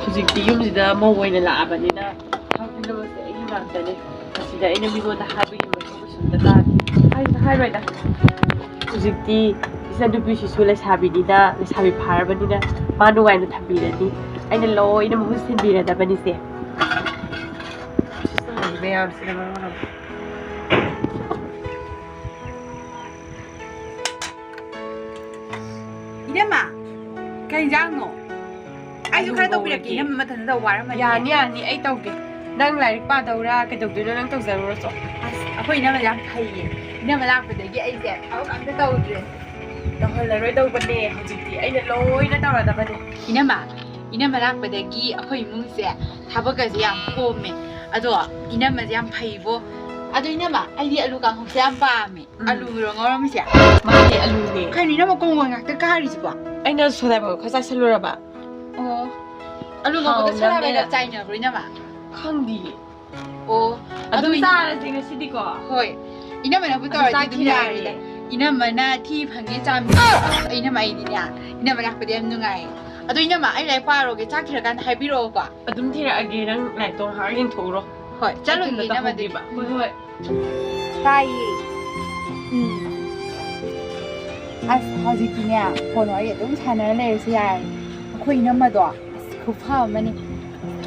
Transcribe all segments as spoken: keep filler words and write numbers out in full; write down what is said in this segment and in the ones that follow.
ꯍꯧꯖꯤꯛꯇꯤ ꯌꯨꯝꯁꯤꯗ ꯃꯧ ꯑꯣꯏꯅ ꯂꯥꯛꯑꯕꯅꯤꯅ ꯊꯕꯛ ꯄꯨꯝꯅꯃꯛꯁꯦ ꯑꯩꯒꯤ ꯉꯥꯛꯇꯅꯦ꯫ ꯑꯁꯤꯗ ꯑꯩꯅ ꯃꯤꯉꯣꯟꯗ ꯍꯥꯏꯕꯒꯤ ꯃꯊꯧ ꯀꯩꯁꯨꯝꯇ ꯇꯥꯗꯦ꯫ ꯍꯥꯏꯁꯨ ꯍꯥꯏꯔꯣꯏꯗ꯫ ꯍꯧꯖꯤꯛꯇꯤ ꯏꯆꯟꯅꯨꯄꯤꯁꯤꯁꯨ ꯂꯩꯁꯥꯕꯤꯅꯤꯅ, ꯂꯩꯁꯥꯕꯤ ꯐꯥꯔꯕꯅꯤꯅ ꯃꯥ ꯅꯨꯡꯉꯥꯏꯅ ꯊꯝꯕꯤꯔꯅꯤ꯫ ꯑꯩꯅ ꯂꯣꯏꯅ ꯃꯍꯨꯠ ꯁꯤꯟꯕꯤꯔꯗꯕꯅꯤꯁꯦ꯫ ꯃꯌꯥꯝꯁꯤꯅ ꯃꯔꯣꯟ ꯑꯃ꯫ ꯏꯅꯝꯃ, ꯀꯩ ꯏꯟꯖꯥꯡꯅꯣ? ꯑꯩꯁꯨ ꯈꯔ ꯑꯂꯨ ꯇꯧꯕꯤꯔꯛꯀꯦ, ꯉꯧꯔꯒꯦ꯫ ꯏꯅꯝꯃ ꯃꯊꯟꯇ ꯇꯧꯕ ꯋꯥꯔꯝꯃꯅꯤ꯫ ꯌꯥꯅꯤ, ꯌꯥꯅꯤ, ꯑꯩ ꯇꯧꯒꯦ꯫ ꯅꯪ ꯂꯥꯏꯔꯤꯛ ꯄꯥꯗꯧꯔꯥ ꯀꯩꯗꯧꯗꯣꯏꯅꯣ? ꯅꯪ ꯇꯧꯖꯔꯨꯔꯣ ꯆꯣ꯫ ꯑꯁ, ꯑꯩꯈꯣꯏ ꯏꯅꯝꯃ ꯌꯥꯝ ꯐꯩꯌꯦ꯫ ꯏꯅꯝꯃ ꯂꯥꯛꯄꯗꯒꯤ ꯑꯩꯁꯦ ꯊꯕꯛ ꯑꯝꯇ ꯇꯧꯗ꯭ꯔꯦ꯫ ꯇꯧꯍꯜꯂꯔꯣꯏꯗꯧꯕꯅꯦ ꯍꯧꯖꯤꯛꯇꯤ꯫ ꯑꯩꯅ ꯂꯣꯏꯅ ꯇꯧꯔꯗꯕꯅꯦ꯫ ꯏꯅꯝꯃ, ꯏꯅꯝꯃ ꯂꯥꯛꯄꯗꯒꯤ ꯑꯩꯈꯣꯏ ꯏꯃꯨꯡꯁꯦ ꯊꯕꯛꯀꯁꯦ ꯌꯥꯝ ꯀꯣꯝꯃꯦ꯫ ꯑꯗꯣ ꯏꯅꯝꯃꯁꯦ ꯌꯥꯝ ꯐꯩꯕꯣ꯫ ꯑꯗꯣ ꯏꯅꯝꯃ, ꯑꯩꯗꯤ ꯑꯂꯨ ꯀꯥꯡꯍꯧꯁꯦ ꯌꯥꯝ ꯄꯥꯝꯃꯦ꯫ ꯎꯝ꯫ ꯑꯂꯨꯔꯣ ꯉꯧꯔꯝꯃꯤꯁꯦ? ꯃꯥꯅꯦ, ꯑꯂꯨꯅꯦ꯫ ꯀꯩꯅꯣ ꯏꯅꯝꯃ ꯀꯣꯡꯒꯣꯟ ꯉꯥꯛꯇ ꯀꯥꯔꯤꯁꯤꯕꯣ? ꯑꯩꯅ ꯁꯣꯗꯥ ꯕꯥꯏꯒꯞ ꯈꯔ ꯆꯥꯏꯁꯜꯂꯨꯔꯕ꯫ ꯑꯣ꯫ ꯑꯂꯨ ꯉꯧꯕꯗ ꯁꯣꯗꯥ ꯍꯥꯎꯅꯕꯅꯦ꯫ ꯕꯥꯏꯒꯞ ꯆꯥꯏꯅꯕ꯭ꯔꯣ ꯏꯅꯝꯃ? ꯈꯪꯗꯤꯌꯦ꯫ ꯑꯣ, ꯑꯗꯨꯝ ꯑꯗꯨ ꯏꯅꯝꯃ ꯆꯥꯔꯁꯦ ꯉꯁꯤꯗꯤꯀꯣ꯫ ꯍꯣꯏ꯫ ꯏꯅꯝꯃꯅꯕꯨ ꯑꯗꯨ ꯇꯧꯔꯗꯤ ꯑꯗꯨꯝ ꯆꯥꯈꯤꯔꯦ꯫ ꯌꯥꯔꯦꯗ꯫ ꯏꯅꯝꯃꯅ ꯊꯤ ꯐꯪꯉꯦ ꯆꯥꯝꯃꯤ꯫ ꯑꯁ, ꯏꯅꯝꯃ ꯑꯩꯗꯤꯅꯦ, ꯏꯅꯝꯃ ꯂꯥꯛꯄꯗꯤ ꯌꯥꯝ ꯅꯨꯡꯉꯥꯏꯌꯦ꯫ ꯑꯗꯣ ꯏꯅꯝꯃ, ꯑꯩ ꯂꯥꯏꯔꯤꯛ ꯄꯥꯔꯨꯔꯒꯦ, ꯆꯥꯛ ꯊꯤꯔꯀꯥꯟꯗ ꯍꯥꯏꯕꯤꯔꯛꯑꯣꯀꯣ꯫ ꯑꯗꯨꯝ ꯊꯤꯔꯛꯑꯒꯦ, ꯅꯪ ꯂꯥꯏꯔꯤꯛꯇꯣ ꯉꯥꯏꯍꯥꯛ ꯌꯦꯡꯊꯣꯛꯎꯔꯣ꯫ ꯍꯣꯏ, ꯆꯠꯂꯨꯈꯤꯒꯦ ꯑꯩ ꯊꯨꯅ ꯏꯅꯝꯃ ꯑꯗꯨꯗꯤ꯫ ꯇꯧꯍꯧꯕꯤꯕ꯫ ꯍꯣꯏ, ꯍꯣꯏ꯫ ꯇꯥꯏꯌꯦ꯫ ꯎꯝ꯫ ꯑꯁ, ꯍꯧꯖꯤꯛꯇꯤꯅꯦ, ꯐꯣꯟ ꯋꯥꯔꯤ ꯑꯗꯨꯝ ꯁꯥꯟꯅꯔ ꯂꯩꯔꯁꯨ ꯌꯥꯔꯦ꯫ ꯑꯩꯈꯣꯏ ꯏꯅꯝꯃꯗꯣ, ꯑꯁ, ꯈꯨꯐ ꯑꯃꯅꯤ꯫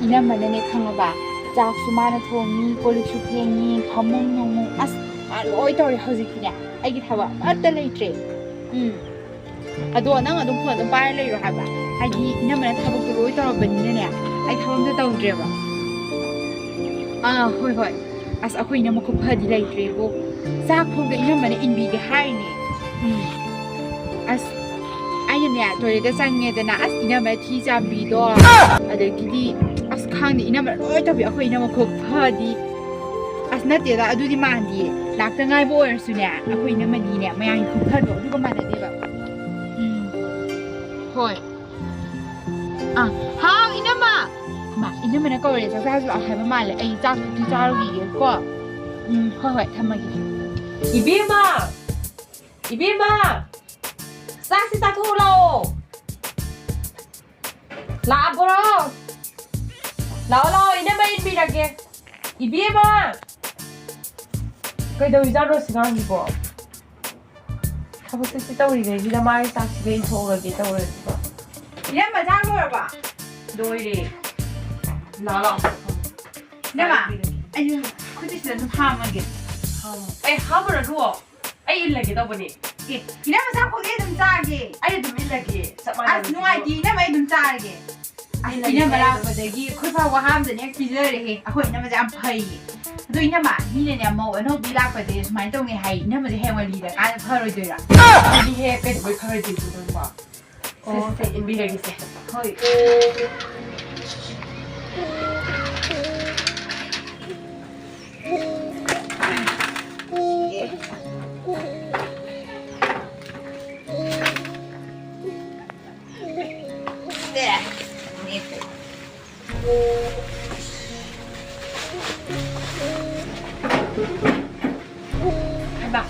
ꯏꯅꯝꯃꯅꯅꯦ ꯈꯪꯉꯕ, ꯆꯥꯛꯁꯨ ꯃꯥꯅ ꯊꯣꯡꯉꯤ, ꯀꯣꯜ ꯂꯤꯛꯁꯨ ꯐꯦꯡꯉꯤ, ꯐꯃꯨꯡ ꯅꯨꯡꯃꯨꯡ, ꯑꯁ, ꯃꯥ ꯂꯣꯏ ꯇꯧꯔꯦ꯫ ꯍꯧꯖꯤꯛꯇꯤꯅꯦ ꯑꯩꯒꯤ ꯊꯕꯛ ꯑꯃꯠꯇ ꯂꯩꯇ꯭ꯔꯦ꯫ ꯎꯝ꯫ ꯑꯗꯣ ꯅꯪ ꯑꯗꯨꯝ ꯐꯣꯟ ꯑꯗꯨꯝ ꯄꯥꯏꯔ ꯂꯩꯔꯣ ꯍꯥꯏꯕ, ꯍꯥꯏꯗꯤ ꯏꯅꯝꯃꯅ ꯊꯕꯛꯇꯣ ꯂꯣꯏ ꯇꯧꯔꯕꯅꯤꯅꯅꯦ, ꯑꯩ ꯊꯕꯛ ꯑꯝꯇ ꯇꯧꯗ꯭ꯔꯦꯕ꯫ ꯑꯥ, ꯍꯣꯏ, ꯍꯣꯏ꯫ ꯑꯁ, ꯑꯩꯈꯣꯏ ꯏꯅꯝꯃ ꯈꯨꯐꯗꯤ ꯂꯩꯇ꯭ꯔꯦꯕꯣ꯫ ꯆꯥꯛ ꯐꯥꯎꯗ ꯏꯅꯝꯃꯅ ꯏꯟꯕꯤꯒꯦ ꯍꯥꯏꯔꯤꯅꯦ꯫ ꯎꯝ꯫ ꯑꯁ, ꯑꯩꯅꯅꯦ ꯇꯣꯏꯂꯦꯠꯇ ꯆꯪꯉꯦꯗꯅ, ꯑꯁ, ꯏꯅꯝꯃ ꯊꯤ ꯆꯥꯝꯕꯤꯗꯣ, ꯑꯗꯒꯤꯗꯤ, ꯑꯁ, ꯈꯪꯗꯦ, ꯏꯅꯝꯃ ꯂꯣꯏ ꯇꯧꯕꯤ꯫ ꯑꯩꯈꯣꯏ ꯏꯅꯝꯃ ꯈꯨꯐꯗꯤ꯫ ꯑꯁ, ꯅꯠꯇꯦꯗ, ꯑꯗꯨꯗꯤ ꯃꯥꯟꯗꯤꯌꯦ꯫ ꯂꯥꯛꯇ ꯉꯥꯏꯕ ꯑꯣꯏꯔꯁꯨꯅꯦ, ꯑꯩꯈꯣꯏ ꯏꯅꯝꯃꯗꯤꯅꯦ ꯃꯌꯥꯝꯒꯤ ꯈꯨꯐꯗꯣ ꯑꯗꯨꯒ ꯃꯥꯟꯅꯗꯦꯕ꯫ ꯎꯝ, ꯍꯣꯏ꯫ ꯑꯥ, ꯍꯥꯎ, ꯏꯅꯝꯃ꯫ ꯃꯥ, ꯏꯅꯝꯃꯅ ꯀꯧꯔꯦ, ꯆꯥꯛ ꯆꯥꯔꯁꯤ ꯂꯥꯛꯑꯣ ꯍꯥꯏꯕ ꯃꯥꯜꯂꯦ꯫ ꯑꯩ ꯆꯥꯛꯇꯨꯗꯤ ꯆꯥꯔꯨꯈꯤꯒꯦꯀꯣ꯫ ꯎꯝ, ꯍꯣꯏ, ꯍꯣꯏ, ꯊꯝꯃꯒꯦ꯫ ꯏꯕꯦꯝꯃ! ꯏꯕꯦꯝꯃ! ꯆꯥꯛꯁꯤ ꯆꯥꯊꯣꯛꯎ ꯂꯥꯛꯑꯣ꯫ ꯂꯥꯛꯑꯕ꯭ꯔꯣ? ꯂꯥꯛꯑꯣ, ꯂꯥꯛꯑꯣ, ꯏꯅꯝꯃ ꯏꯟꯕꯤꯔꯒꯦ꯫ ꯏꯕꯦꯝꯃ! ꯀꯩꯗꯧꯔꯤꯖꯥꯠꯅꯣ ꯁꯤ ꯑꯉꯥꯡꯁꯤꯕꯣ? ꯊꯕꯛꯁꯦ ꯁꯤ ꯇꯧꯔꯤꯉꯩꯁꯤꯗ ꯃꯥꯒꯤ ꯆꯥꯛꯁꯤꯒ ꯏꯟꯊꯣꯛꯎꯔꯒꯦ ꯇꯧꯔꯁꯤꯕꯣ꯫ ꯏꯅꯝꯃ, ꯆꯥꯛ ꯂꯣꯏꯔꯕ? ꯂꯣꯏꯔꯦ꯫ ꯂꯥꯛꯑꯣ, ꯂꯥꯛꯑꯣ꯫ ꯏꯅꯝꯃ, ꯆꯥꯛ ꯏꯟꯕꯤꯔꯒꯦ꯫ ꯑꯩꯁꯨ ꯈꯨꯠꯁꯤꯗ ꯑꯗꯨꯝ ꯍꯥꯝꯃꯒꯦ꯫ ꯍꯥꯝꯃꯣ꯫ ꯑꯦ, ꯍꯥꯝꯃꯨꯔꯅꯨ꯫ ꯑꯩ ꯏꯜꯂꯒꯦ ꯇꯧꯕꯅꯦ꯫ ꯑꯦ, ꯏꯅꯝꯃ ꯆꯥꯛ ꯄꯨꯈꯤ ꯑꯗꯨꯝ ꯆꯥꯒꯦ꯫ ꯑꯩ ꯑꯗꯨꯝ ꯏꯜꯂꯒꯦ, ꯆꯞ ꯑꯁ, ꯃꯥꯟꯅꯕꯅꯦ꯫ ꯅꯨꯡꯉꯥꯏꯇꯦ, ꯏꯅꯝꯃ, ꯑꯩ ꯑꯗꯨꯝ ꯆꯥꯔꯒꯦ꯫ ꯑꯁ, ꯏꯜꯂꯒꯦ, ꯏꯅꯝꯃ ꯏꯜꯂꯒꯦ꯫ ꯂꯥꯛꯄꯗꯒꯤ ꯈꯨꯠ ꯐꯥꯎꯕ ꯍꯥꯝꯗꯅ ꯍꯦꯛ ꯄꯤꯖꯔꯦꯍꯦ꯫ ꯑꯩꯈꯣꯏ ꯏꯅꯝꯃꯁꯦ ꯌꯥꯝ ꯐꯩꯌꯦ꯫ ꯑꯗꯣ ꯏꯅꯝꯃ, ꯃꯤꯅꯅꯦ ꯃꯧ ꯑꯅꯧꯕꯤ ꯂꯥꯛꯄꯁꯦ ꯁꯨꯃꯥꯏꯅ ꯇꯧꯅꯩ ꯍꯥꯏ꯫ ꯏꯅꯝꯃꯁꯦ ꯍꯌꯦꯡꯋꯥꯏ ꯂꯤꯔꯀꯥꯟꯗ ꯐꯔꯣꯏꯗꯣꯏꯔꯥ? ꯑꯗꯨꯗꯤ ꯍꯦꯛ ꯀꯩꯗꯧꯕꯩ ꯐꯔꯣꯏꯗꯣꯏꯅꯣ ꯅꯪꯕꯣ? ꯁꯦ, ꯑꯣ꯫ ꯁꯦ, ꯁꯦ, ꯏꯟꯕꯤꯔꯒꯦ ꯁꯦ꯫ ꯍꯣꯏ꯫ ꯍꯩꯃꯥ꯫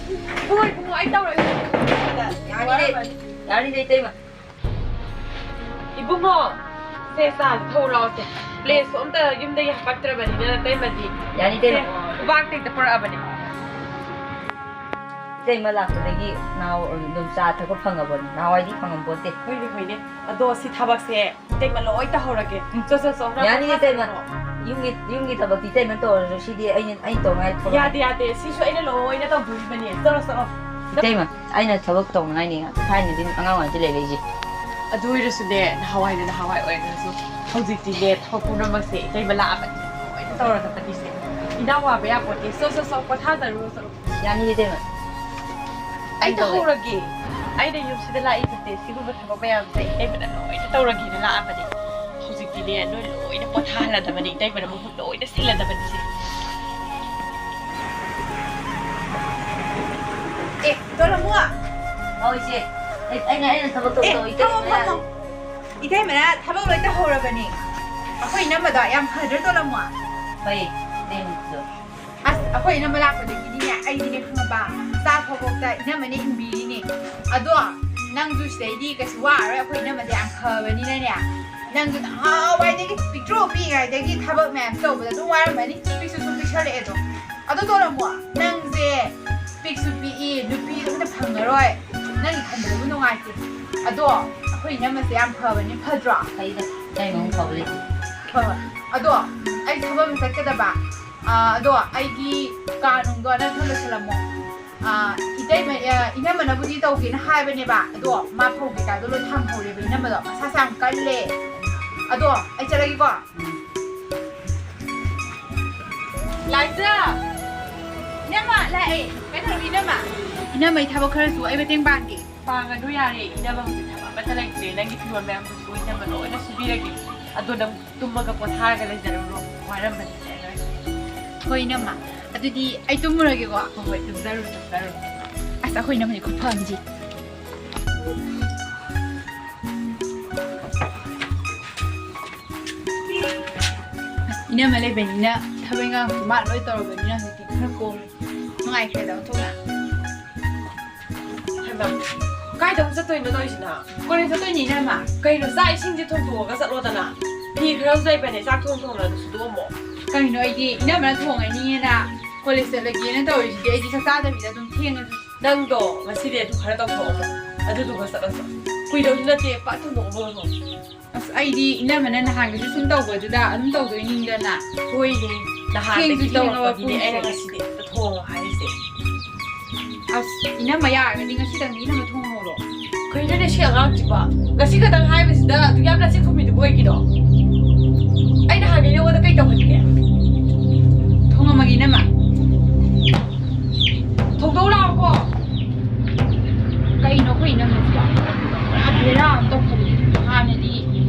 ꯍꯣꯏ, ꯏꯕꯨꯡꯉꯣ, ꯑꯩ ꯇꯧꯔꯒꯦ꯫ ꯌꯥꯅꯤꯗ, ꯌꯥꯅꯤꯗ, ꯏꯇꯩꯃ꯫ ꯏꯕꯨꯡꯉꯣ, ꯁꯦ, ꯆꯥꯁꯦ, ꯊꯛꯎ ꯂꯥꯛꯑꯣꯁꯦ꯫ ꯄ꯭ꯂꯦꯠꯁꯨ ꯑꯝꯇ ꯌꯨꯝꯗꯒꯤ ꯍꯥꯄꯛꯇ꯭ꯔꯕꯅꯤꯅ, ꯅꯇꯩꯃꯗꯤ꯫ ꯌꯥꯅꯤ, ꯏꯇꯩꯃ꯫ ꯁꯦ, ꯈꯨꯕꯥꯛꯇ ꯍꯦꯛꯇ ꯄꯨꯔꯛꯑꯕꯅꯦ꯫ ꯏꯇꯩꯃ ꯂꯥꯛꯄꯗꯒꯤ ꯅꯍꯥꯟ ꯑꯗꯨꯝ ꯆꯥ ꯊꯛꯄ ꯐꯪꯉꯕꯅꯤ, ꯅꯍꯥꯟꯋꯥꯏꯗꯤ ꯐꯪꯉꯝꯄꯣꯟꯇꯦ꯫ ꯍꯣꯏꯅꯦ, ꯍꯣꯏꯅꯦ꯫ ꯑꯗꯣ ꯁꯤ ꯊꯕꯛꯁꯦ ꯏꯇꯩꯃ ꯂꯣꯏ ꯇꯧꯍꯧꯔꯒꯦ꯫ ꯎꯝ꯫ ꯆꯣ, ꯆꯣ, ꯆꯣ, ꯅꯪ ꯌꯥꯅꯤ, ꯄꯣꯊꯥꯖꯔꯣ꯫ ꯏꯇꯩꯃ꯫ ꯌꯨꯝꯒꯤ, ꯌꯨꯝꯒꯤ ꯊꯕꯛꯇꯤ ꯏꯇꯩꯃ ꯇꯧꯔꯁꯨ, ꯁꯤꯗꯤ ꯑꯩꯅ, ꯑꯩꯅ ꯇꯧꯅꯉꯥꯏ ꯊꯕꯛ ꯌꯥꯗꯦ, ꯌꯥꯗꯦ꯫ ꯁꯤꯁꯨ ꯑꯩꯅ ꯂꯣꯏꯅ ꯇꯧꯗꯣꯔꯤꯕꯅꯦ꯫ ꯆꯠꯂꯣ, ꯆꯠꯂꯣ꯫ ꯏꯇꯩꯃ, ꯑꯩꯅ ꯊꯕꯛ ꯇꯧꯅꯉꯥꯏꯅꯦ ꯊꯥꯏꯅꯗꯤ ꯑꯉꯥꯡ ꯑꯣꯏꯔꯤꯉꯩꯗꯤ ꯂꯩꯔꯛꯏꯁꯦ꯫ ꯑꯗꯨ ꯑꯣꯏꯔꯁꯨꯅꯦ, ꯅꯍꯥꯟꯋꯥꯏꯅ ꯅꯍꯥꯟꯋꯥꯏ ꯑꯣꯏꯔꯁꯨ, ꯍꯧꯖꯤꯛꯇꯤꯅꯦ, ꯊꯕꯛ ꯄꯨꯝꯅꯃꯛꯁꯦ ꯏꯇꯩꯃ ꯂꯥꯛꯑꯕꯅꯤ ꯂꯣꯏꯅ ꯇꯧꯔꯗꯕꯅꯤꯁꯦ꯫ ꯏꯅꯥꯎ ꯋꯥꯕ ꯌꯥꯄꯣꯠꯇꯦ꯫ ꯆꯣ, ꯆꯣ, ꯆꯣ, ꯄꯣꯊꯥꯖꯔꯨꯔꯣ, ꯆꯠꯂꯣ꯫ ꯌꯥꯅꯤꯌꯦ, ꯏꯇꯩꯃ꯫ ꯑꯩ ꯑꯩ ꯇꯧꯔꯒꯦ꯫ ꯇꯧꯔꯒꯦ꯫ ꯑꯩꯅ ꯌꯨꯝꯁꯤꯗ ꯂꯥꯛꯏꯁꯦ, ꯁꯤꯒꯨꯝꯕ ꯊꯕꯛ ꯃꯌꯥꯝꯁꯦ ꯏꯇꯩꯃꯅ ꯂꯣꯏꯅ ꯇꯧꯔꯒꯦꯅ ꯂꯥꯛꯑꯕꯅꯦ꯫ ꯍꯧꯖꯤꯛꯇꯤꯅꯦ, ꯅꯣꯏ ꯂꯣꯏꯅ ꯄꯣꯊꯥꯍꯜꯂꯗꯕꯅꯦ, ꯏꯇꯩꯃꯅ ꯃꯍꯨꯠ ꯂꯣꯏꯅ ꯁꯤꯜꯂꯗꯕꯅꯤꯁꯦ꯫ ꯑꯦ, ꯇꯣꯂꯝꯃꯨ꯫ ꯍꯣꯏ, ꯏꯆꯦ꯫ ꯑꯩ, ꯑꯩꯅ, ꯑꯩꯅ ꯊꯕꯛ ꯇꯧ-, ꯑꯦ, ꯇꯧ-, ꯏꯇꯩꯃ ꯐꯝꯃꯣ, ꯐꯝꯃꯣ꯫ ꯌꯥꯗꯦ꯫ ꯏꯇꯩꯃꯅ ꯊꯕꯛ ꯂꯣꯏ ꯇꯧꯍꯧꯔꯕꯅꯦ꯫ ꯑꯩꯈꯣꯏ ꯏꯅꯝꯃꯗꯣ ꯌꯥꯝ ꯐꯗ꯭ꯔꯣ, ꯇꯣꯂꯝꯃꯨ? ꯐꯩ, ꯏꯇꯩꯃꯗꯣ꯫ ꯑꯁ, ꯑꯩꯈꯣꯏ ꯏꯅꯝꯃ ꯂꯥꯛꯄꯗꯒꯤꯗꯤꯅꯦ, ꯑꯩꯗꯤꯅꯦ ꯈꯪꯉꯕ, ꯆꯥ ꯐꯥꯎꯕ ꯏꯅꯝꯃꯅ ꯏꯟꯕꯤꯔꯤꯅꯦ꯫ ꯑꯗꯣ ꯅꯪꯁꯨ ꯁꯤꯗꯩꯗꯤ ꯀꯩꯁꯨ ꯋꯥꯔꯔꯣꯏ, ꯑꯩꯈꯣꯏ ꯏꯅꯝꯃꯁꯦ ꯌꯥꯝ ꯐꯕꯅꯤꯅꯅꯦ꯫ ꯅꯪꯁꯨ ꯅꯍꯥꯟꯋꯥꯏꯗꯒꯤ ꯄꯤꯛꯇ꯭ꯔꯨ ꯄꯤꯛꯏꯉꯩꯗꯒꯤ ꯊꯕꯛ ꯃꯌꯥꯝ ꯇꯧꯕꯗ ꯑꯗꯨꯝ ꯋꯥꯔꯝꯃꯅꯤ꯫ ꯄꯤꯛꯁꯨ ꯁꯨꯝ ꯄꯤꯛꯁꯜꯂꯛꯑꯦ ꯑꯗꯣ꯫ ꯑꯗꯣ ꯇꯣꯂꯝꯃꯣ, ꯅꯪꯁꯦ ꯄꯤꯛꯁꯨ ꯄꯤꯛꯏ, ꯅꯨꯄꯤꯁꯨ ꯑꯝꯇ ꯐꯪꯉꯔꯣꯏ꯫ ꯅꯪꯒꯤ ꯈꯟꯕꯗꯕꯨ ꯅꯨꯡꯉꯥꯏꯇꯦ꯫ ꯑꯗꯣ ꯑꯩꯈꯣꯏ ꯏꯅꯝꯃꯁꯦ ꯌꯥꯝ ꯐꯕꯅꯤ, ꯐꯗ꯭ꯔꯣ? ꯐꯩꯗ, ꯀꯩꯅꯣ ꯑꯃꯨꯛ ꯐꯕ ꯂꯩꯇꯦ꯫ ꯍꯣꯏ ꯍꯣꯏ꯫ ꯑꯗꯣ ꯑꯩ ꯊꯕꯛ ꯑꯃ ꯆꯠꯀꯗꯕ꯫ ꯑꯥ, ꯑꯗꯣ ꯑꯩꯒꯤ ꯀꯥ ꯅꯨꯡꯗꯣ ꯅꯪ ꯈꯔ ꯂꯣꯏꯁꯜꯂꯝꯃꯣ꯫ ꯑꯥ, ꯏꯇꯩꯃ-, ꯑ, ꯏꯅꯝꯃꯅꯕꯨꯗꯤ ꯇꯧꯒꯦꯅ ꯍꯥꯏꯕꯅꯦꯕ, ꯑꯗꯣ ꯃꯥ ꯐꯧ ꯀꯩꯀꯥꯗꯣ ꯂꯣꯏ ꯊꯝꯍꯧꯔꯦꯕ ꯏꯅꯝꯃꯗꯣ, ꯃꯁꯥꯁꯦ ꯌꯥꯝ ꯀꯜꯂꯦ꯫ ꯑꯗꯣ ꯑꯩ ꯆꯠꯂꯒꯦꯀꯣ꯫ ꯂꯥꯏꯖꯥ! ꯏꯅꯝꯃ, ꯂꯥꯛꯑꯦ꯫ ꯀꯩꯗꯧꯔꯒꯦ, ꯏꯅꯝꯃ? ꯏꯅꯝꯃ, ꯑꯩ ꯊꯕꯛ ꯈꯔꯁꯨ ꯑꯩ ꯃꯇꯦꯡ ꯄꯥꯡꯒꯦ꯫ ꯄꯥꯡꯒꯅꯨ, ꯌꯥꯔꯦ꯫ ꯏꯅꯝꯃ ꯍꯧꯖꯤꯛ ꯊꯕꯛ ꯑꯃꯠꯇ ꯂꯩꯇ꯭ꯔꯦ꯫ ꯅꯪꯒꯤ ꯐꯤꯔꯣꯜ ꯃꯌꯥꯝꯗꯨꯁꯨ ꯏꯅꯝꯃ ꯂꯣꯏꯅ ꯁꯨꯕꯤꯔꯒꯦ꯫ ꯑꯗꯣ ꯅꯪ ꯇꯨꯝꯃꯒ ꯄꯣꯊꯥꯔꯒ ꯂꯩꯖꯔꯨꯔꯣ꯫ ꯋꯥꯔꯝꯕꯅꯤ꯫ ꯍꯣꯏ, ꯏꯅꯝꯃ꯫ ꯑꯗꯨꯗꯤ ꯑꯩ ꯇꯨꯝꯃꯨꯔꯒꯦꯀꯣ꯫ ꯍꯣꯏ, ꯍꯣꯏ, ꯇꯨꯝꯖꯔꯨ, ꯇꯨꯝꯖꯔꯨ꯫ ꯑꯁ, ꯑꯩꯈꯣꯏ ꯏꯅꯝꯃꯗꯤ ꯈꯨꯐꯝꯁꯤ꯫ ꯑꯁ, ꯏꯅꯝꯃ ꯂꯩꯕꯅꯤꯅ ꯊꯕꯛ ꯏꯪꯈꯥꯡꯁꯨ ꯃꯥ ꯂꯣꯏ ꯇꯧꯔꯕꯅꯤꯅ ꯍꯧꯖꯤꯛꯇꯤ ꯈꯔ ꯀꯣꯝꯃꯦ꯫ ꯅꯨꯡꯉꯥꯏꯈ꯭ꯔꯦꯗ ꯑꯣꯟꯊꯣꯛꯅ꯫ ꯍꯩꯃꯥ, ꯀꯥꯏꯗ ꯑꯃꯨꯛ ꯆꯠꯇꯣꯏꯅꯣ ꯇꯧꯔꯤꯁꯤꯅ? ꯀꯣꯂꯦꯖ ꯆꯠꯇꯣꯏꯅꯦ, ꯏꯅꯝꯃ꯫ ꯀꯩꯅꯣ, ꯆꯥꯛ ꯏꯁꯤꯡꯁꯦ ꯊꯣꯡꯗꯣꯛꯑꯒ ꯆꯠꯂꯣꯗꯅ꯫ ꯐꯤ ꯈꯔꯁꯨ ꯂꯩꯕꯅꯦ, ꯆꯥꯛ ꯊꯣꯡ ꯊꯣꯡꯅ ꯑꯗꯨ ꯁꯨꯗꯣꯛꯑꯝꯃꯣ꯫ ꯀꯩꯅꯣ, ꯑꯩꯗꯤ ꯏꯅꯝꯃꯅ ꯊꯣꯡꯉꯅꯤꯅ ꯀꯣꯂꯦꯖ ꯆꯠꯂꯒꯦꯅ ꯇꯧꯔꯤꯁꯤꯗꯤ꯫ ꯑꯩꯗꯤ ꯆꯥꯛ ꯆꯥꯗꯕꯤꯗ ꯑꯗꯨꯝ ꯊꯦꯡꯉꯁꯨ꯫ ꯅꯪꯗꯣ ꯉꯁꯤꯗꯤ ꯑꯗꯨ ꯈꯔ ꯇꯧꯊꯣꯛꯑꯣ, ꯑꯗꯨꯗꯨꯒ ꯆꯠꯂꯁꯨ꯫ ꯀꯨꯏꯗꯧꯁꯨ ꯅꯠꯇꯦ, ꯄꯠ ꯊꯣꯡꯗꯣꯛꯑꯝꯃꯣ꯫ ꯑꯁ, ꯑꯩꯗꯤ ꯏꯅꯝꯃꯅ ꯅꯍꯥꯟꯒꯤꯁꯨ ꯁꯨꯝ ꯇꯧꯕꯗꯨꯗ ꯑꯗꯨꯝ ꯇꯧꯗꯣꯏꯅꯤꯗꯅ꯫ ꯍꯣꯏꯅꯦ, ꯅꯍꯥꯟꯗꯒꯤ ꯊꯦꯡꯁꯨ ꯊꯦꯡꯉꯕ ꯇꯧꯔꯛꯄꯒꯤꯅꯦ ꯑꯩꯅ ꯄꯨꯡꯁꯦ꯫ ꯉꯁꯤꯗꯤ ꯍꯦꯛꯇ ꯊꯣꯡꯉꯣ ꯍꯥꯏꯔꯤꯁꯦ꯫ ꯑꯁ, ꯏꯅꯝꯃ ꯌꯥꯔꯒꯗꯤ ꯉꯁꯤꯗꯪꯗꯤ ꯏꯅꯝꯃ ꯊꯣꯡꯍꯧꯔꯣ꯫ ꯀꯩꯅꯣꯅꯦ ꯁꯤ ꯑꯉꯥꯡꯁꯤꯕꯣ? ꯉꯁꯤ ꯈꯛꯇꯪ ꯍꯥꯏꯕꯁꯤꯗ ꯑꯗꯨꯛ ꯌꯥꯝꯅ ꯆꯤꯛ ꯈꯨꯝꯃꯤꯗꯨꯕꯨ ꯀꯩꯒꯤꯅꯣ? ꯑꯩꯅ ꯍꯥꯟꯅ ꯅꯉꯣꯟꯗ ꯀꯩ ꯇꯧꯍꯟꯒꯦ? ꯊꯣꯡꯉꯝꯃꯒꯦ ꯏꯅꯝꯃ꯫ ꯊꯣꯡꯗꯣꯛ ꯂꯥꯛꯑꯣꯀꯣ꯫ ꯀꯩꯅꯣ ꯑꯩꯈꯣꯏ ꯏꯅꯝꯃꯁꯤꯕꯣ? ꯄꯨꯔꯥ ꯕꯦꯔꯥ ꯑꯃ ꯇꯧꯈꯠꯂꯛꯑꯦ꯫ ꯍꯥꯟꯅꯗꯤ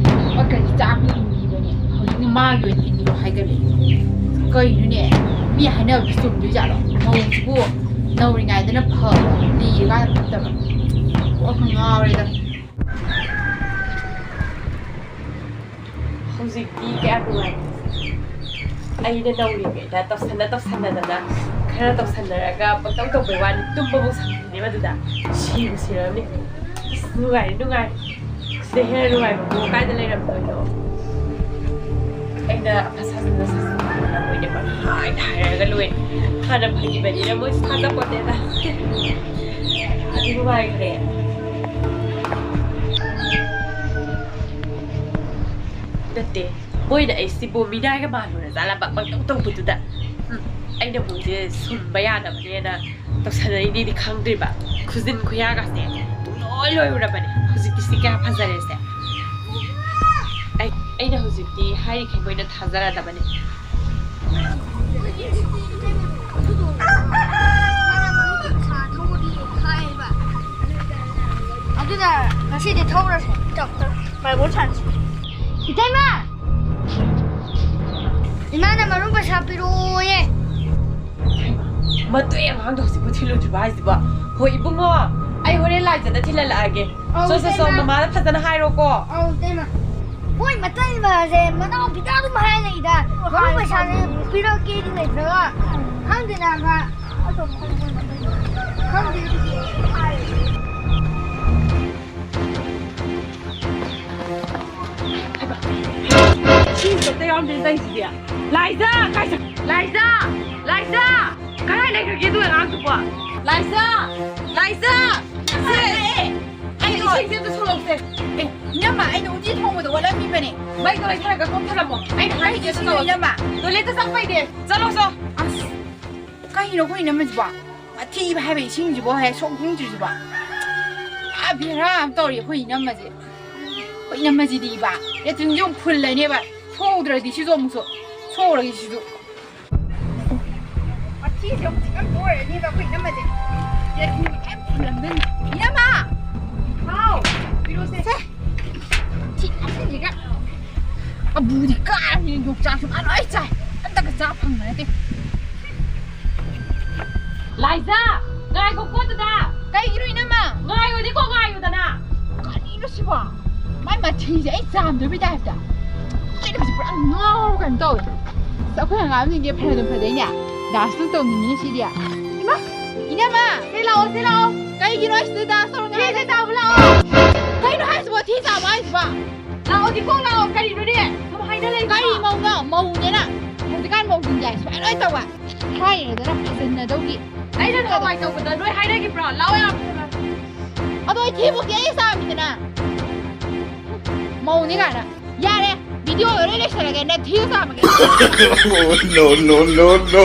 ꯄꯣꯠꯀꯁꯦ ꯆꯥꯛꯇ ꯏꯟꯕꯤꯕꯅꯦ, ꯍꯧꯖꯤꯛꯅ ꯃꯥꯒꯤ ꯑꯣꯏꯅ ꯏꯟꯕꯤꯔꯣ ꯍꯥꯏꯒꯠꯂꯛꯑꯦ꯫ ꯀꯩꯅꯣꯅꯦ? ꯃꯤ ꯍꯥꯏꯅꯕꯗꯤ ꯆꯨꯝꯗꯣꯏ ꯖꯥꯠꯂꯣ? ꯃꯧꯁꯤꯕꯨ ꯅꯧꯔꯤꯉꯩꯗꯅ ꯐꯕ, ꯂꯤꯔꯀꯥꯟꯗ ꯐꯠꯇꯕ꯫ ꯀꯣꯛꯀ ꯉꯥꯎꯔꯦꯗ꯫ ꯍꯧꯖꯤꯛꯇꯤ ꯀꯌꯥ ꯅꯨꯡꯉꯥꯏ꯫ ꯑꯩꯅ ꯅꯧꯔꯤꯉꯩꯗ ꯇꯧꯁꯟꯅ ꯇꯧꯁꯟꯅꯗꯅ, ꯈꯔ ꯇꯧꯁꯟꯅꯔꯒ ꯄꯪꯇꯧ ꯇꯧꯕꯩ ꯋꯥꯅꯤ꯫ ꯇꯨꯝꯕꯕꯨ ꯁꯪꯗꯦ ꯃꯗꯨꯗ꯫ ꯁꯤꯕꯨ ꯁꯤꯔꯝꯅꯤ꯫ ꯑꯁ, ꯅꯨꯡꯉꯥꯏꯔꯦ, ꯅꯨꯡꯉꯥꯏꯔꯦ꯫ ꯑꯁ, ꯍꯦꯟꯅ ꯅꯨꯡꯉꯥꯏꯕꯕꯨ ꯀꯥꯏꯗ ꯂꯩꯔꯝꯗꯣꯏꯅꯣ? ꯑꯩꯅ ꯑꯐ ꯁꯥꯖꯤꯟꯅ ꯁꯥꯖꯤꯟꯅ ꯃꯣꯏꯗꯤ ꯄꯪꯍꯥꯏꯗ ꯍꯥꯏꯔꯒ ꯂꯣꯏꯔꯦ꯫ ꯍꯥꯟꯅ ꯐꯈꯤꯕꯅꯤꯅ ꯃꯣꯏꯁꯨ ꯊꯥꯖꯄꯣꯠꯇꯦꯗ꯫ ꯑꯗꯨ ꯅꯨꯡꯉꯥꯏꯈ꯭ꯔꯦ꯫ ꯅꯠꯇꯦ, ꯃꯣꯏꯅ ꯑꯩꯁꯤꯕꯨ ꯃꯤꯅꯥꯏꯒ ꯃꯥꯜꯂꯨꯔ ꯖꯥꯠꯂꯕ ꯄꯪꯇꯧ ꯇꯧꯕꯗꯨꯗ꯫ ꯎꯝ, ꯑꯩꯅ ꯃꯣꯏꯁꯦ ꯁꯨꯝꯕ ꯌꯥꯗꯕꯅꯦꯅ ꯇꯧꯁꯟꯅꯔꯤꯅꯦꯗꯤ ꯈꯪꯗ꯭ꯔꯤꯕ꯫ ꯈꯨꯖꯤꯟ ꯈꯨꯌꯥꯒꯁꯦ ꯄꯨꯡꯂꯣꯏ ꯂꯣꯏꯔꯨꯔꯕꯅꯦ꯫ ꯍꯧꯖꯤꯛꯇꯤ ꯁꯤ ꯀꯌꯥ ꯐꯖꯔꯦꯁꯦ꯫ ꯑꯩ, ꯑꯩꯅ ꯍꯧꯖꯤꯛꯇꯤ ꯍꯥꯏꯔꯤꯈꯩ ꯃꯣꯏꯅ ꯊꯥꯖꯔꯗꯕꯅꯦ꯫ ꯑꯗꯨꯅ ꯉꯁꯤꯗꯤ ꯊꯧꯔꯁꯦ꯫ ꯃꯥꯔꯕꯣꯜ ꯁꯥꯟꯅꯁꯤ꯫ ꯏꯇꯩꯃ! ꯏꯃꯥꯅ ꯃꯔꯨꯞ ꯄꯩꯁꯥ ꯄꯤꯔꯛꯑꯣꯌꯦ꯫ ꯃꯗꯨꯏ ꯑꯉꯥꯡꯗꯣ ꯍꯧꯖꯤꯛꯄꯨ ꯊꯤꯜꯂꯨꯗ꯭ꯔꯤꯕ ꯍꯥꯏꯁꯤꯕꯣ? ꯍꯣꯏ ꯏꯕꯨꯡꯉꯣ, ꯑꯩ ꯍꯣꯔꯦꯟ ꯂꯥꯏꯖꯗ ꯊꯤꯜꯍꯜꯂꯛꯑꯒꯦ꯫ ꯑꯧ, ꯁꯣ, ꯁꯣ, ꯁꯣ, ꯏꯇꯩꯃ꯫ ꯃꯃꯥꯗ ꯐꯖꯅ ꯍꯥꯏꯔꯣꯀꯣ꯫ ꯑꯧ, ꯏꯇꯩꯃ꯫ ꯍꯣꯏ, ꯃꯇꯩꯃꯁꯦ ꯃꯅꯥꯎꯄꯤꯗ ꯑꯗꯨꯝ ꯍꯥꯏ ꯂꯩꯗ꯫ ꯃꯔꯨꯞ ꯄꯩꯁꯥꯁꯦ ꯄꯤꯔꯛꯀꯦꯗꯤ ꯂꯩꯇ꯭ꯔꯒ ꯈꯪꯗꯦꯗ ꯃꯥ꯫ ꯈꯪꯗꯦ ꯑꯗꯨꯗꯤ꯫ ꯁꯤ ꯈꯛꯇ ꯌꯥꯎꯔꯝꯗꯦ ꯇꯧꯔꯤꯁꯤꯗꯤ꯫ ꯂꯥꯏꯖꯥ! ꯀꯥꯏ ꯆꯠ-, ꯂꯥꯏꯖꯥ! ꯂꯥꯏꯖꯥ! ꯀꯗꯥꯏ ꯂꯩꯈ꯭ꯔꯒꯦ ꯑꯗꯨ ꯑꯉꯥꯡꯗꯨꯕꯣ? ꯂꯥꯏꯖꯥ! ꯂꯥꯏꯖꯥ! ꯁꯦ! ꯑꯩ ꯏꯁꯤꯡꯁꯦ ꯑꯝꯇ ꯁꯣꯂꯛꯁꯦ꯫ ꯑꯦ, ꯏꯅꯝꯃ, ꯑꯩꯅ ꯎꯇꯤ ꯊꯣꯡꯕꯗꯣ ꯑꯣꯠꯂꯝꯃꯤꯕꯅꯦ꯫ ꯃꯩꯗꯣ ꯂꯩꯊꯔꯒ ꯀꯣꯛꯊꯔꯝꯃꯣ꯫ ꯑꯩꯅ ꯍꯥꯏꯔꯤꯁꯦ ꯀꯩꯒꯤ ꯑꯗꯨ ꯇꯧꯔꯣ꯫ ꯏꯅꯝꯃ? ꯇꯣꯏꯂꯦꯠꯇ ꯆꯪꯕꯩꯅꯦ꯫ ꯆꯠꯂꯣ, ꯆꯣ꯫ ꯑꯁ, ꯀꯩꯅꯣ ꯑꯩꯈꯣꯏ ꯏꯅꯝꯃꯁꯤꯕꯣ? ꯃꯊꯤ ꯐꯥꯏꯕ ꯏꯁꯤꯡꯁꯤꯕꯣ ꯍꯦꯛ ꯁꯣꯛ ꯊꯨꯡꯗ꯭ꯔꯤꯁꯤꯕꯣ? ꯄꯨꯔꯥ ꯕꯦꯔꯥ ꯑꯃ ꯇꯧꯔꯤ ꯑꯩꯈꯣꯏ ꯏꯅꯝꯃꯁꯦ꯫ ꯑꯩꯈꯣꯏ ꯏꯅꯝꯃꯁꯤꯗꯤꯕ, ꯂꯦꯇ꯭ꯔꯤꯟꯁꯦ ꯑꯃꯨꯛ ꯐꯨꯜꯂꯅꯦꯕ꯫ ꯁꯣꯛꯎꯗ꯭ꯔꯗꯤ ꯁꯤꯁꯨ ꯑꯃꯨꯛꯁꯨ ꯁꯣꯛꯎꯔꯒꯦ ꯁꯤꯁꯨ꯫ ꯃꯊꯤꯁꯦ ꯑꯃꯨꯛ ꯆꯤꯛꯑꯝꯗꯣꯏ ꯑꯣꯏꯔꯅꯤꯕ ꯑꯩꯈꯣꯏ ꯏꯅꯝꯃꯁꯦ꯫ ꯂꯦꯇ꯭ꯔꯤꯟ ꯂꯣꯏ ꯐꯨꯜꯂꯝꯗꯣꯏꯅꯤ꯫ ꯏꯅꯝꯃ! ꯍꯥꯎ! ꯄꯤꯔꯨꯁꯦ꯫ ꯁꯦ! ꯊꯤ ꯃꯌꯥꯝꯁꯤꯒ꯫ ꯑꯕꯨꯗꯤ ꯀꯥꯔꯕꯅꯤꯅ ꯌꯣꯡꯆꯥꯛꯁꯨ ꯃꯥ ꯂꯣꯏ ꯆꯥꯏ꯫ ꯑꯝꯇꯒ ꯆꯥ ꯐꯪꯕ ꯅꯠꯇꯦ꯫ ꯂꯥꯏꯖꯥ! ꯉꯥꯏꯈꯣꯀꯣ ꯑꯗꯨꯗ! ꯀꯩꯒꯤꯅꯣ ꯏꯅꯝꯃ? ꯉꯥꯏꯌꯣꯗꯤꯀꯣ, ꯉꯥꯏꯌꯣꯗꯅ! ꯀꯔꯤꯅꯣ ꯁꯤꯕꯣ? ꯃꯥꯏ ꯃꯊꯤꯁꯦ ꯑꯩ ꯆꯥꯝꯗꯣꯏꯕꯩ ꯇꯥꯏꯞꯇ꯫ ꯀꯩꯅꯣ ꯍꯧꯖꯤꯛ ꯄꯨꯔꯥ ꯉꯥꯎꯔꯕ ꯀꯩꯅꯣ ꯇꯧꯋꯦ꯫ ꯑꯁ, ꯑꯩꯈꯣꯏ ꯑꯉꯥꯡꯁꯤꯡꯁꯦ ꯐꯅꯗꯨꯝ ꯐꯖꯩꯅꯦ꯫ ꯗꯥꯟꯁꯇꯨ ꯇꯧꯅꯤꯡꯉꯤꯅꯦ ꯁꯤꯗꯤ꯫ ꯏꯃꯥ! ꯏꯅꯝꯃ! ꯁꯤ ꯂꯥꯛꯑꯣ, ꯁꯤ ꯂꯥꯛꯑꯣ꯫ ꯀꯩꯒꯤꯅꯣ ꯑꯩ ꯁꯤꯗ ꯗꯥꯟꯁ ꯇꯧꯔꯒ ꯁꯤꯁꯦ ꯂꯥꯛꯑꯣ? ꯀꯩꯅꯣ ꯍꯥꯏꯁꯤꯕꯣ? ꯊꯤ ꯆꯥꯕ ꯍꯥꯏꯁꯤꯕꯣ? ꯂꯥꯛꯑꯣꯗꯤ ꯀꯣꯛ ꯂꯥꯛꯑꯣ꯫ ꯀꯔꯤꯅꯣꯅꯦ? ꯁꯨꯝ ꯍꯥꯏꯅ ꯂꯩ꯫ ꯀꯔꯤ ꯃꯧꯅꯣ? ꯃꯧꯅꯦꯅ꯫ ꯍꯧꯖꯤꯛꯀꯥꯟ ꯃꯧꯁꯤꯡꯁꯦ ꯁꯨꯃꯥꯏꯅ ꯂꯣꯏ ꯇꯧꯕ꯫ ꯍꯥꯏꯔꯦꯗꯅ ꯐꯖꯅꯗꯧꯒꯤ꯫ ꯑꯩꯅ ꯅꯍꯥꯟꯋꯥꯏ ꯇꯧꯕꯗ ꯂꯣꯏ ꯍꯥꯏꯅꯈꯤꯕ꯭ꯔꯣ? ꯂꯥꯛꯑꯣ ꯌꯥꯝ ꯊꯨꯅ꯫ ꯑꯗꯣ ꯑꯩ ꯊꯤꯕꯨꯛꯇꯤ ꯑꯩ ꯆꯥꯃꯤꯗꯅ꯫ ꯃꯧꯅꯤ ꯀꯥꯏꯅ꯫ ꯌꯥꯔꯦ꯫ ꯚꯤꯗꯤꯑꯣꯗꯣ ꯂꯣꯏ ꯂꯣꯏꯁꯤꯜꯂꯒꯦ꯫ ꯅꯊꯤꯒ ꯆꯥꯝꯃꯒꯦ꯫ No, no, no, no.